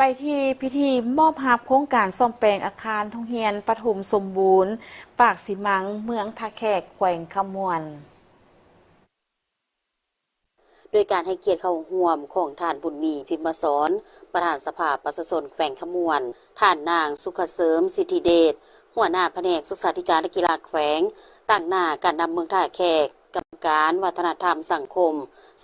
ໄປທີ່ພິທີມອບຮັບໂຄງການສ້ອມແປງອາຄານໂຮງຮຽນປະຖົມສົມບູນປາກສີມັງ ເມືອງທ່າແຂກ ແຂວງຄຳມ່ວນ. ໂດຍການໃຫ້ກຽດເຂົ້າຮ່ວມຂອງທ່ານ ບຸນມີ ພິມມະສອນ ປະທານສະພາປະຊາຊົນແຂວງຄຳມ່ວນ, ທ່ານນາງ ສຸຂະເສີມ ສິດທິເດດ ຫົວໜ້າພະແນກສຶກສາທິການ ແລະ ກິລາແຂວງ, ຕາງໜ້າການນຳເມືອງທ່າແຂກ, ກຳມະການວັດທະນະທຳສັງຄົມ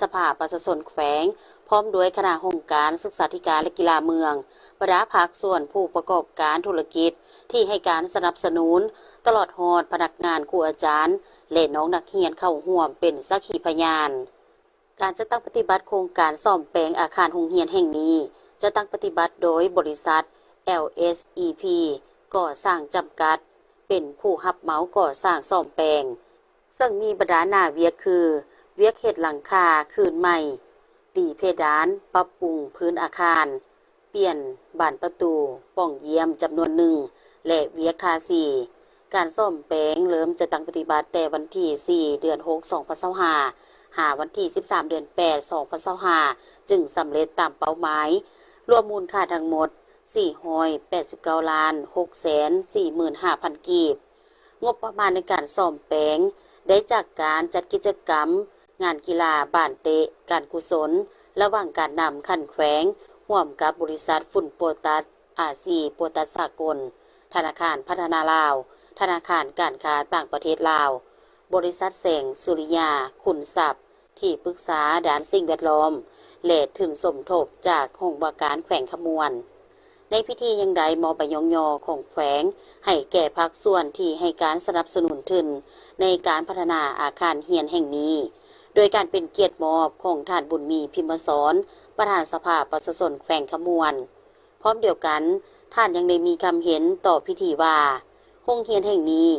ສະພາປະຊາຊົນແຂວງ ພ້ອມດ້ວຍຄະນະຫ້ອງການສຶກສາທິການ ແລະ ກິລາເມືອງ, ບັນດາພາກສ່ວນຜູ້ປະກອບການທຸລະກິດທີ່ໃຫ້ການສະໜັບສະໜູນ, ຕະຫຼອດຮອດພະນັກງານ, ຄູອາຈານ ແລະ ນ້ອງນັກຮຽນເຂົ້າຮ່ວມເປັນສັກຂີພະຍານ. ການຈັດຕັ້ງປະຕິບັດໂຄງການສ້ອມແປງອາຄານໂຮງຮຽນແຫ່ງນີ້ ຈັດຕັ້ງປະຕິບັດໂດຍບໍລິສັດ ແອລເອສອີພີ ກໍ່ສ້າງຈຳກັດ ເປັນຜູ້ຮັບເໝົາກໍ່ສ້າງສ້ອມແປງ, ເຊິ່ງມີບັນດາໜ້າວຽກຄື ວຽກເຮັດຫຼັງຄາຄືນໃໝ່, ຕີເພດານ, ປັບປຸງພື້ນອາຄານ, ປ່ຽນບານປະຕູ, ປ່ອງຢ້ຽມຈຳນວນໜຶ່ງ ແລະ ວຽກທາສີ. ການສ້ອມແປງເລີ່ມຈັດຕັ້ງປະຕິບັດແຕ່ວັນທີສີ່ ເດືອນຫົກ ສອງພັນຊາວຫ້າ ຫາວັນທີສິບສາມ ເດືອນແປດ ສອງພັນຊາວຫ້າ ຈຶ່ງສຳເລັດຕາມເປົ້າໝາຍ, ລວມມູນຄ່າທັງໝົດ ສີ່ຮ້ອຍແປດສິບເກົ້າລ້ານ ຫົກແສນສີ່ໝື່ນຫ້າພັນ ກີບ. ງົບປະມານໃນການສ້ອມແປງໄດ້ຈາກການຈັດກິດຈະກຳ, ງານກິລາ, ບານເຕະ, ການກຸສົນ ລະຫວ່າງການນຳຂັ້ນແຂວງ ຮ່ວມກັບບໍລິສັດຝຸ່ນໂປຕັດ ອາຊີ ໂປຕັດສາກົນ, ທະນາຄານພັດທະນາລາວ, ທະນາຄານການຄ້າຕ່າງປະເທດລາວ, ບໍລິສັດແສງສຸລິຍາ ຂຸນຊັບ ທີ່ປຶກສາດ້ານສິ່ງແວດລ້ອມ ແລະ ທຶນສົມທົບຈາກຫ້ອງວ່າການແຂວງຄຳມ່ວນ. ໃນພິທີຍັງໄດ້ມອບໃບຍ້ອງຍໍຂອງແຂວງໃຫ້ແກ່ພາກສ່ວນທີ່ໃຫ້ການສະໜັບສະໜູນທຶນໃນການພັດທະນາອາຄານຮຽນແຫ່ງນີ້, ໂດຍການເປັນກຽດມອບຂອງທ່ານ ບຸນມີ ພິມມະສອນ ປະທານສະພາປະຊາຊົນແຂວງຄຳມ່ວນ. ພ້ອມດຽວກັນ, ທ່ານຍັງໄດ້ມີຄຳເຫັນຕໍ່ພິທີວ່າ, ໂຮງຮຽນແຫ່ງນີ້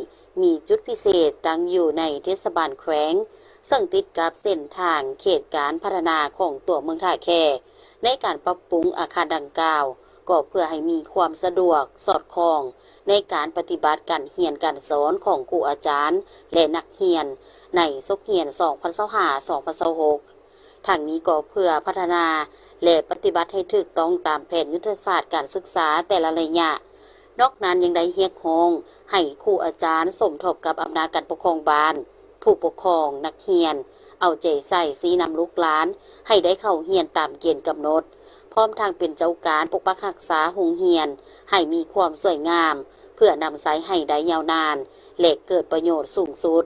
ມີຈຸດພິເສດຕັ້ງຢູ່ໃນເທດສະບານແຂວງ, ເຊິ່ງຕິດກັບເສັ້ນທາງເຂດການພັດທະນາຂອງຕົວເມືອງທ່າແຂກ. ໃນການປັບປຸງອາຄານດັ່ງກ່າວ, ກໍເພື່ອໃຫ້ມີຄວາມສະດວກສອດຄ່ອງໃນການປະຕິບັດການຮຽນການສອນຂອງຄູອາຈານ ແລະ ນັກຮຽນໃນສົກຮຽນ ສອງພັນຊາວຫ້າ ສອງພັນຊາວຫົກ. ທັງນີ້ກໍເພື່ອພັດທະນາ ແລະ ປະຕິບັດໃຫ້ຖືກຕ້ອງຕາມແຜນຍຸດທະສາດການສຶກສາແຕ່ລະໄລຍະ. ນອກນັ້ນຍັງໄດ້ຮຽກຮ້ອງໃຫ້ຄູອາຈານສົມທົບກັບອຳນາດການປົກຄອງບ້ານ, ຜູ້ປົກຄອງ, ນັກຮຽນ ເອົາໃຈໃສ່ຊີ້ນຳລູກຫຼານໃຫ້ໄດ້ເຂົ້າຮຽນຕາມເກນກຳນົດ, ພ້ອມທັງເປັນເຈົ້າການປົກປັກຮັກສາໂຮງຮຽນໃຫ້ມີຄວາມສວຍງາມ, ເພື່ອນຳໃຊ້ໃຫ້ໄດ້ຍາວນານ ແລະ ເກີດປະໂຫຍດສູງສຸດ.